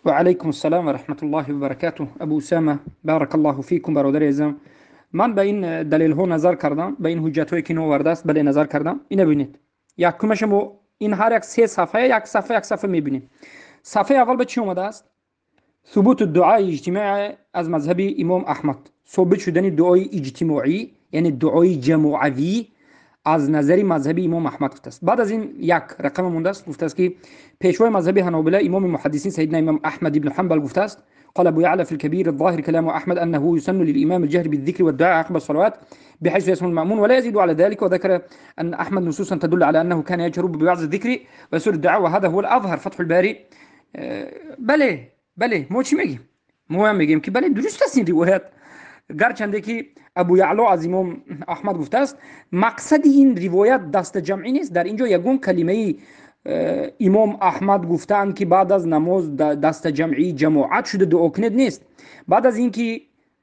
Ва алайкум ассалом ва раҳматуллоҳи ва баракатуҳ. Абу Усама, баракаллоҳу фикум, бародари азизам. Ман ба ин далелҳо назар кардам, ба ин ҳуҷҷатҳое ки овардааст, бале, назар кардам. Ина бинед. Якумаша мо ин ҳар як се сафҳа, як сафҳа, як сафҳа мебинем. Сафҳаи аввал ба чӣ омадааст? Субути дуои иҷтимоӣ аз мазҳаби имом Аҳмад. Собит шудани дуои иҷтимоӣ, яъне дуои ҷамоавӣ аз назари мазҳаби имом Аҳмад гуфтааст. Баъд аз ин як рақам мондааст, гуфтааст ки пешвои мазҳаби ҳанобила имоми муҳаддисин сайидна имом Аҳмад ибн Ҳанбал гуфтааст: قال أبو يعلى في الكبير: الظاهر كلام أحمد أنه يسن للإمام الجهر بالذكر والدعاء عقب الصلوات بحيث يسمع المأمون ولا يزيد على ذلك. وذكر أن أحمد نصوصا تدل على أنه كان يجهر ببعض الذكر ويسر الدعاء، وهذا هو الأظهر، فتح الباري. بله بله، мо чӣ мегим? Мо ҳам мегем ки бале, дуруст аст ин ривоят, гарчанде ки Абу Яъло аз имом Аҳмад гуфтааст. Мақсади ин ривоят дастаҷамъӣ нест. Дар ин ҷо ягон калимаи имом Аҳмад гуфтаанд ки баъд аз намоз дастаҷамъӣ ҷамоат шуда дуо кунед, нест. Баъд аз ин ки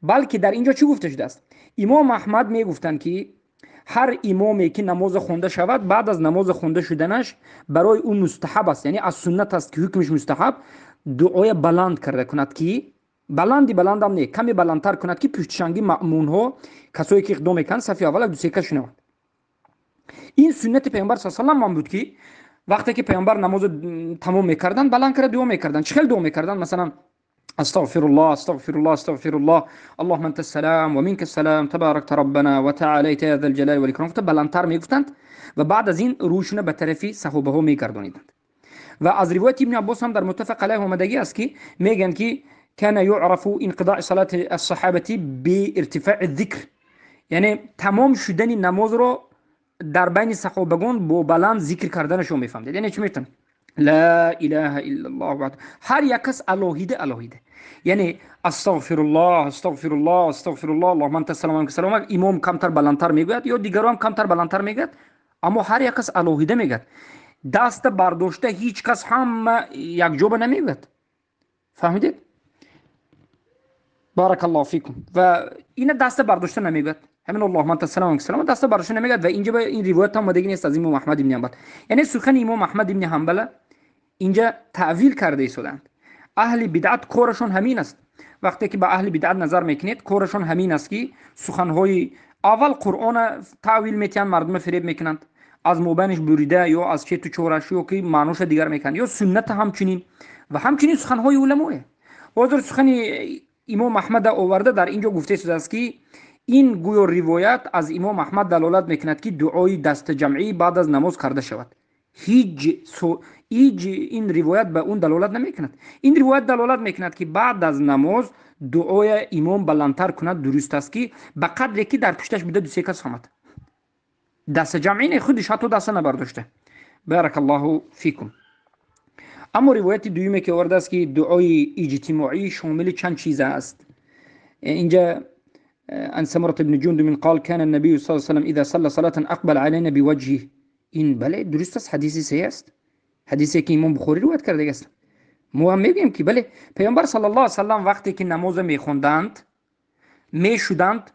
балки дар ин ҷо чӣ гуфта шудааст? Имом Аҳмад мегуфтанд ки ҳар имоме ки намоза хонда шавад, баъд аз намоза хонда шуданаш барои ӯ мустаҳаб аст, яъне аз суннат аст ки ҳукмиш мустаҳаб, дуоя баланд карда кунад, ки баланди баландам не, каме баландтар кунад, ки пуштшанги маъмунҳо, касое ки иқдом мекунанд, сафи аввал ду се кас шунаванд. Ин суннати Паёмбар са салам ҳам буд, ки вақте ки Паёмбар намозо тамом мекарданд, баланд карда дуо мекарданд. Чӣ хел дуо мекарданд? Масалан: أستغفر الله، أستغفر الله، أستغفر الله، اللهم أنت السلام ومنك السلام، تباركت ربنا وتعاليت يا ذا الجلال والإكرام. گفته بلندتر میگفتند و بعد از این روشونه به طرفی صحابه ها میگردانیدند. و از روایت ابن عباس هم در متفق علیه آمدگی است که میگن که كان يعرف انقضاء صلاة الصحابة بارتفاع الذكر، یعنی تمام شدن نماز رو در بین صحابگان با بلند ذکر کردنشون میفهمید. یعنی چی میتون؟ لا اله الا الله وحده، هر یک کس علاهیده علاهیده، یعنی استغفر الله، استغفر الله، استغفر الله، اللهم انت السلام و منک السلام. امام کمتر بلندتر میگوید یا دیگران هم کمتر بلندتر میگوید، اما هر یک کس علاهیده میگوید. دست برداشته هیچ کس هم یک جا نمیگوید. فهمیدید؟ بارک الله فیکم. و این دست برداشته نمیگوید، همین اللهم انت السلام و منک السلام دست برداشته نمیگوید. و اینجا به این روایت هم دیگه نیست از امام احمد بن حنبل. یعنی سخن امام احمد بن حنبل اینجا تعویل کرده ایستادند. اهل بدعت کارشون همین است. وقتی که به اهل بدعت نظر میکنید، کارشون همین است که سخنهای اول قرآن تعویل میتین، مردم فریب میکنند، از مبینش بریده یا از چه تو چورش یا که معنوش دیگر میکنند، یا سنت همچنین و همچنین سخنهای علماه. حاضر سخن امام احمد آورده، در اینجا گفته شده است که این گویا روایت از امام احمد دلالت میکند که دعای دست جمعی بعد از نماز کرده شود. هیچ این روایت به اون دلالت نمیکند. این روایت دلالت میکند که بعد از نماز دعای امام بلندتر کند درست است، که به قدری که در پشتش بوده دو سه کس آمد. دست جمعی نه، خودش حتی دست نبرداشته. بارک الله فیکم. اما روایت دویمه که آورده است که دعای اجتماعی شامل چند چیز است. اینجا عن سمرة بن جندب قال: كان النبي صلى الله عليه وسلم إذا صلى صلاة أقبل علينا بوجهه. این بله، درست است، حدیث صحیح است، حدیثی که امام بخاری روایت کرده است. ما هم میگیم که بله، پیامبر صلی الله علیه وسلم وقتی که نماز میخوندند، میشدند،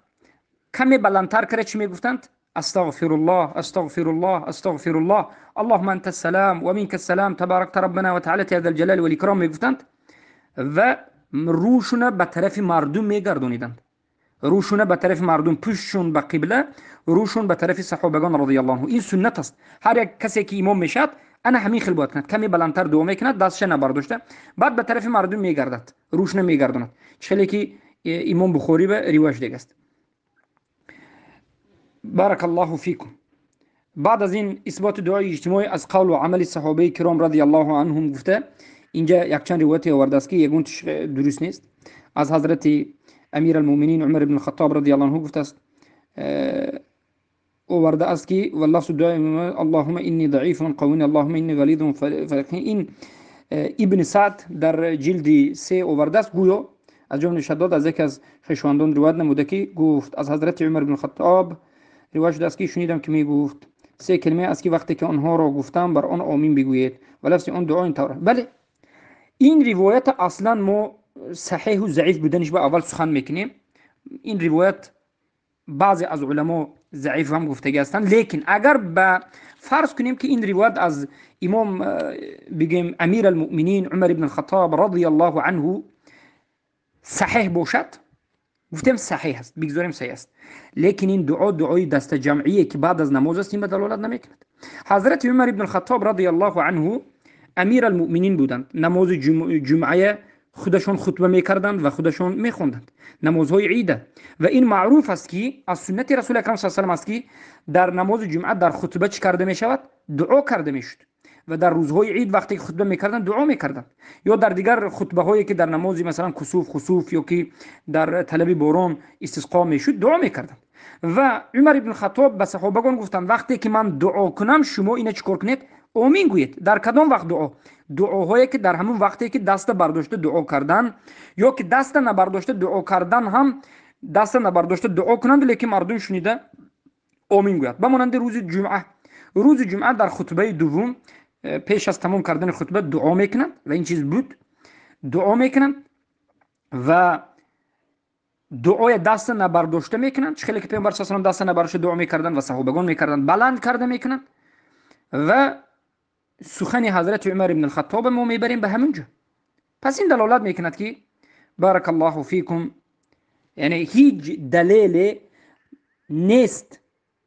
کمی بلندتر کرده چی میگفتند؟ استغفر الله، استغفر الله، استغفر الله، اللهم انت السلام ومنك السلام، تباركت ربنا وتعالى يا ذا الجلال والاکرام میگفتند و روشونه به طرف مردم میگردونیدند. روشونه به طرف مردم، پشتشون به قبله، روشون به طرف صحابگان رضی الله عنه. این سنت است. هر یک کسی که امام میشد، انا همین خیل باید کند، کمی بلندتر دعا میکند، دستش نبرداشته، بعد به طرف مردم میگردد، روش نمیگرداند، چلی که امام بخاری به روایت دیگه است. بارک الله فیکم. بعد از این اثبات دعای اجتماعی از قول و عمل صحابه کرام رضی الله عنهم گفته، اینجا یک چند روایت آورده است که یگون درست نیست. از حضرت امیر المؤمنین عمر بن الخطاب رضی الله عنه گفته است، آورده است که واللفظ دعای اللهم انی ضعیف قوینی، اللهم انی غلیظ فرقینی. این ابن سعد در جلد 3 آورده است. گویا از جمله شداد از یکی از خویشاوندان روایت نموده که گفت از حضرت عمر بن الخطاب روایت شده است که شنیدم که میگفت سه کلمه است که وقتی که آنها را گفتم بر آن آمین بگویید و لفظ آن دعا این طور. بله، این روایت اصلا ما صحیح و ضعیف بودنش به اول سخن میکنیم. این روایت بعضی از علما заиф ҳам гуфтагӣ ҳастанд. Лекин агар ба фарз кунем, ки ин ривоят аз имом, бигем, Амир Алмуъминин Умар ибн Алхаттоб радиаллоҳу анҳу саҳеҳ бошад, гуфтем, саҳеҳ аст, бигзорем, саҳеҳ аст, лекин ин дуо, дуои дастаҷамъие, ки баъд аз намоз аст, ин ба далолат намекунад. Ҳазрати Умар ибн Алхаттоб радиаллоҳу анҳу Амир Алмуъминин буданд. Намози ҷумъая худашон хутба мекарданд ва худашон мехонданд намозҳои ида. Ва ин маъруф аст, ки аз суннати Расули Акрам са салам аст, ки дар намози ҷумъа дар хутба чӣ карда мешавад? Дуо карда мешуд. Ва дар рӯзҳои ид, вақте ки хутба мекарданд, дуо мекарданд, ё дар дигар хутбаҳое, ки дар намози, масалан, кусуф, хусуф ё ки дар талаби борон, истисқо мешуд, дуо мекарданд. Ва Умар ибн Хаттоб ба саҳобагон гуфтанд: «Вақте ки ман дуо кунам, шумо ина чӣ кор кунед? Омин гӯед». Дар кадом вақт дуо? Дуоҳое, ки дар ҳамон вақте, ки даста бардошта дуо кардан ё ки даста набардошта дуо кардан ҳам, даста набардошта дуо кунанд, лекин мардум шунида омин гӯяд. Ба монанди рӯзи ҷумъа. Рӯзи ҷумъа дар хутбаи дуввум, пеш аз тамом кардани хутба, дуо мекунанд. Ва ин чиз буд, дуо мекунанд ва дуоя даста набардошта мекунанд. Чӣ хеле ки Паёмбар са салам даста набардошта дуо мекарданд ва саҳобагон мекарданд, баланд карда мекунанд. Ва сухани ҳазрати Умар ибн Алхаттоба мо мебарем ба ҳамин ҷо. Пас ин далолат мекунад, ки, баракаллоҳу фикум, яъне ҳеҷ далеле нест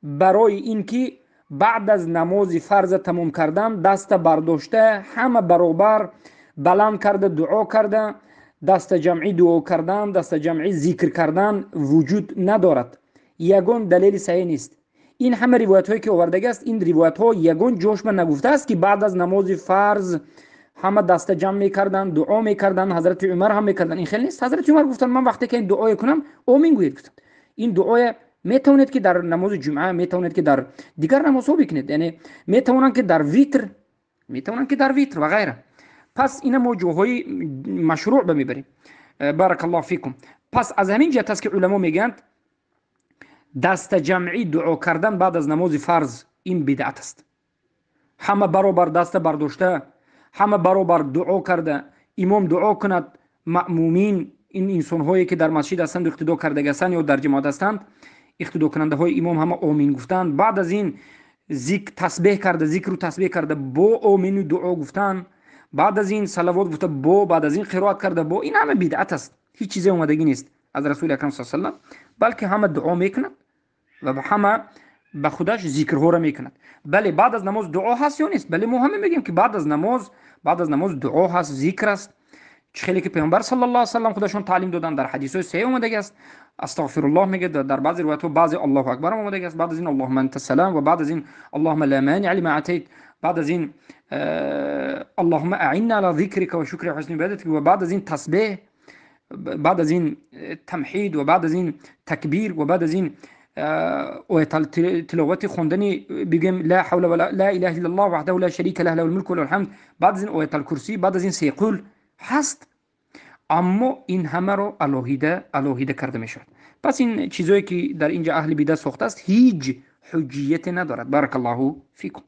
барои ин ки баъд аз намози фарза тамом кардан даста бардошта, ҳама баробар баланд карда дуо карда, дастаҷамъӣ дуо кардан, дастаҷамъӣ зикр кардан вуҷуд надорад. Ягон далели саҳеҳ нест. Ин ҳама ривоятҳое, ки овардагӣ аст, ин ривоятҳо ягон ҷошба нагуфтааст, ки баъд аз намози фарз ҳама даста ҷамъ мекарданд, дуо мекарданд, ҳазрати Умар ҳам мекарданд. Ин хел нест. Ҳазрати Умар гуфтанд: «Ман вақте ки ин дуое кунам, омин гӯед», гуфтанд. Ин дуоя метавонед, ки дар намози ҷумъа, метавонед, ки дар дигар намозҳо бикунед, яъне метавонанд, ки дар витр, метавонанд, ки дар витр ва ғайра. Пас ина мо ҷоҳои машрӯъ ба мебарем, баракаллоҳу фикум. Пас аз ҳамин ҷиҳат аст, ки уламо мегӯянд: дастаҷамъӣ дуо кардан баъд аз намози фарз ин бидъат аст. Ҳама баробар даста бардошта, ҳама баробар дуо карда, имом дуо кунад, маъмумин, ин инсонҳое, ки дар масҷид ҳастанд, иқтидо кардагӣ ҳастанд ё дар ҷамоат ҳастанд, иқтидокунандаҳои имом, ҳама омин гуфтанд. Баъд аз ин зикр, тасбеҳ карда, зикру тасбеҳ карда, бо омину дуо гуфтан, баъд аз ин салавот гуфта, бо баъд аз ин қироат карда, бо ин ҳама бидъат аст. Ҳеҷ чизе омадагӣ нест аз Расули Акрам са салам, балки ҳама дуо мекунад ва ҳама ба худаш зикрҳоро мекунад. Бале, баъд аз намоз дуо ҳаст ё нест? Бале, мо ҳама мегӯем, ки баъд аз намоз дуо ҳаст, зикр аст. Чӣ хеле ки Паёмбар саллаллоҳу алайҳи васаллам худашон таълим доданд, дар ҳадисҳои саҳеҳ омадагӣ аст. Астағфируллоҳ мегӯяд, дар баъзе ривоятҳо баъзе Аллоҳу акбар омадагӣ аст. Баъд аз ин Аллоҳумма анта салам, ва баъд аз ин Аллоҳумма ла маниа лима атайт, баъд аз ин Аллоҳумма аинна ала зикрика ва шукрика ва ҳусни ибадатика, ва баъд аз ин тасбеҳ, баъд аз ин тамҳид, ва баъд аз ин такбир, ва баъд аз ин оятал тиловати хондани, бигӯем, ла ҳавла ва ла илаҳа иллаллоҳ ваҳдаҳу ла шарика лаҳ, лаҳул мулку ва лаҳул ҳамд, баъд аз ин оятал курсӣ, баъд аз ин се қул ҳаст. Аммо ин ҳамаро алоҳида алоҳида карда мешавад. Пас ин чизое, ки дар инҷа аҳли бидъат сохтааст, ҳеҷ ҳуҷҷияте надорад. Баракаллоҳу фикум.